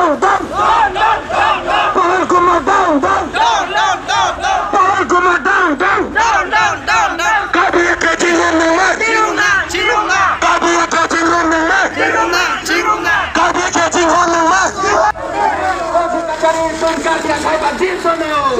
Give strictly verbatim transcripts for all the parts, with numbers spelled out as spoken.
Down, down, down, down, down. Pawel Kumar down, down. Down, down, down, down. Pawel Kumar down, down. Down, down, down, down. Karbi kachinghon nangma. Chirung nang, chirung nang. Karbi kachinghon nangma. Chirung nang, chirung nang. Karbi kachinghon nangma. Kachari sun karbi akhai bajir sono.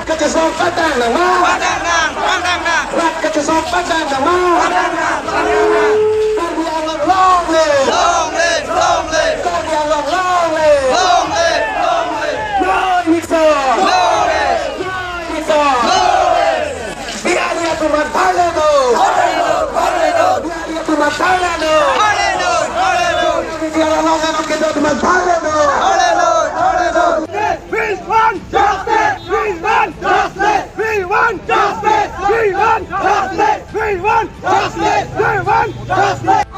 Kachesong padang nangma. Padang nang, padang nang. Rat kachesong padang nangma. Padang nang, padang nang. Karbi Anglong long live. Long live, long live. Karbi Anglong long live. Long live, long live. No eviction. No rest. No eviction. No rest. Bihari atum aphan parle do. Parle do, parle do. Bihari atum aphan parle do. Parle do, parle do. Bihari Anglong atum aphan parle do. Parle do, parle do. We want justice! We want justice! We want justice! We want justice! We want justice! We want justice!